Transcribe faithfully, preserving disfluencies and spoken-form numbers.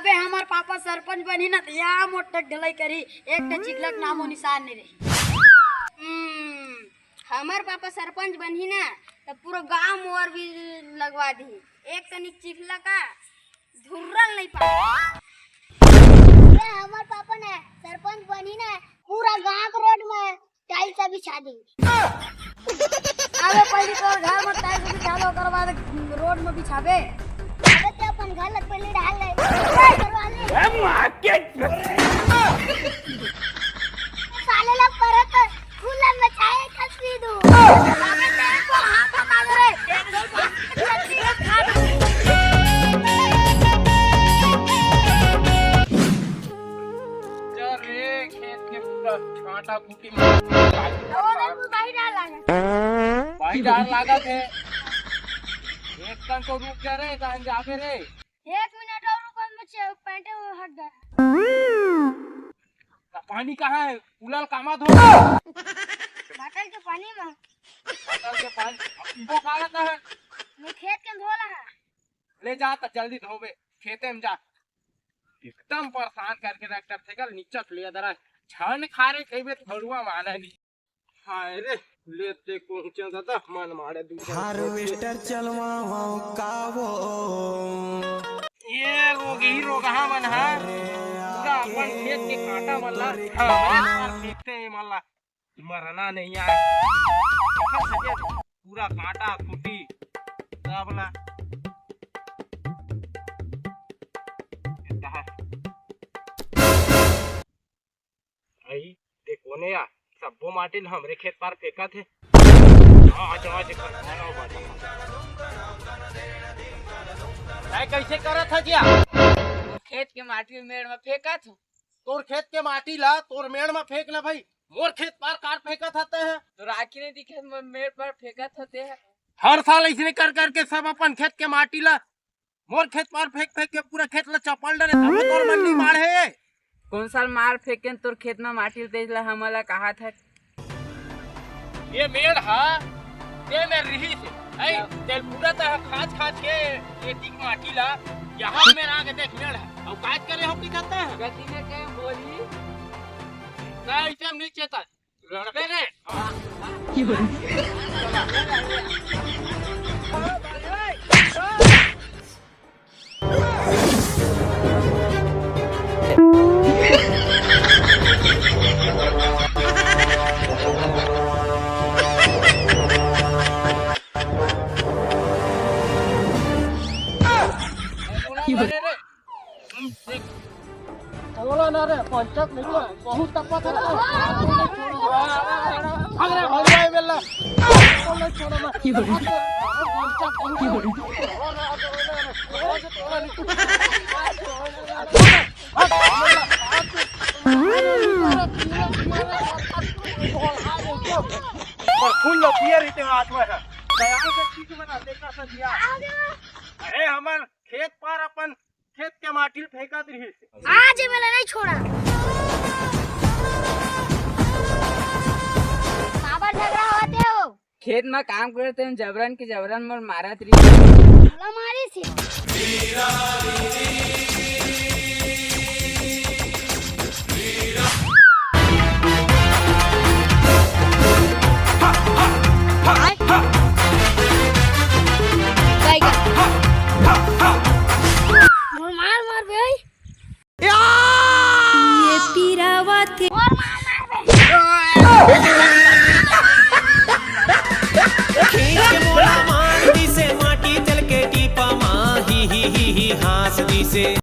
बे, हमर पापा सरपंच बनही ना, त या मोटक ढलाई करही, एक ठे चिखला के नामो निशान नहीं रही। हम्म, हमर पापा सरपंच बनही ना, त पूरा गांव मोर भी लगवा दीही, एक तनिक चिखला का धुर्रल नहीं पाए। बे, हमर पापा ना सरपंच बनही ना, पूरा गांव के रोड में टाइल्स बिछा दी। अबे पहले तोर घर में टाइल्स बिछा लो, ओकर बाद रोड में बिछाबे। अबे ते अपन घर लग पहले ढाल ले। ए, करवा ले। ए, मार के। साले लोग परत खुला में चाहे खसी दू। अबे तेरे को हाथ बता दे रे। चल रे, खेत के पूरा कांटा खूटी मार। अरे, तू बाहर आ लगा। भाई, डर लागत हे। एक कन तो रुक जा रे, कहाँ जाबे रे? एक मिनट और रुक, मैं चे-, पैंटे वो हट गया। पानी कहाँ है? उलाल कामा धो। बॉटल के पानी में। बॉटल के पानी। अब तुमको कहाँ रहता है? मैं खेत के धोला है। ले जा त जल्दी धोबे, खेते में जा। एकदम परेशान करके रख कर थे कल नीचा ले दरा। छन खा रे कई बे थड़ुआ माने नहीं। हाय रे, लेते पहुंचा दादा, मन मारे दूसरा। हार्वेस्टर चलवाओ का वो। ये रोगही रोगहा मन हा, पूरा अपन खेत के कांटा मन ला, हाँ, फेंकते हैं मन ला, मरना नहीं आए। पूरा कांटा खूटी, सब ला। भाई, ते कोने या? सब्बो माटी ल हमरे खेत पार फेंकत हे। आज, आज एकर खाना बा। तैं कइसे करत हस या? खेत के माटी ल मेड़ म फेंकत हूँ। तोर खेत के माटी ला तोर मेड़ म फेंक ना भाई, मोर खेत पार कार फेंकत हते हैं। तो राखी नहीं दिखे, मैं मेड़ पर फेंकत हते हैं। हर साल ऐसने कर करके सब अपन खेत के माटी ला मोर खेत पार फेंक फेंक के पूरा खेत ला चपल डरे, तब तोर मन नहीं माढ़े। कौन साल मार फेंकेन तोर खेत में माटी ल तेज ला हमन ला कहा था? ये मेड़ हा, ते में रिहिस हे। ऐ, तेल पूरा तह खाच खाच के एतिक माटी ला, यहाँ में आके देख मेड़ हा। अब काज करे हो कि कहता है? गति में के बोली। ना, इसे हम नहीं चेता। लड़बे रे। तोला ना रे, पंचायत नहीं हुआ, बहुत तपत है। अरे भगवान मिल रहा। पर खून लो पिए रहिते हो आज में है। दयाल के चीज में ना देखा सर दिया। अरे हमर खेत पार अपन खेत के माटी ल फेंकत रहिस। आज ये मेला नहीं छोड़ा। काबर झगड़ा होते हो? खेत में काम करते हैं, जबरन के जबरन मोर मारत रही। मोला मारी से। बैगन। मोर मार मार बे। ये पीरावत हे। मोर मार मार बे।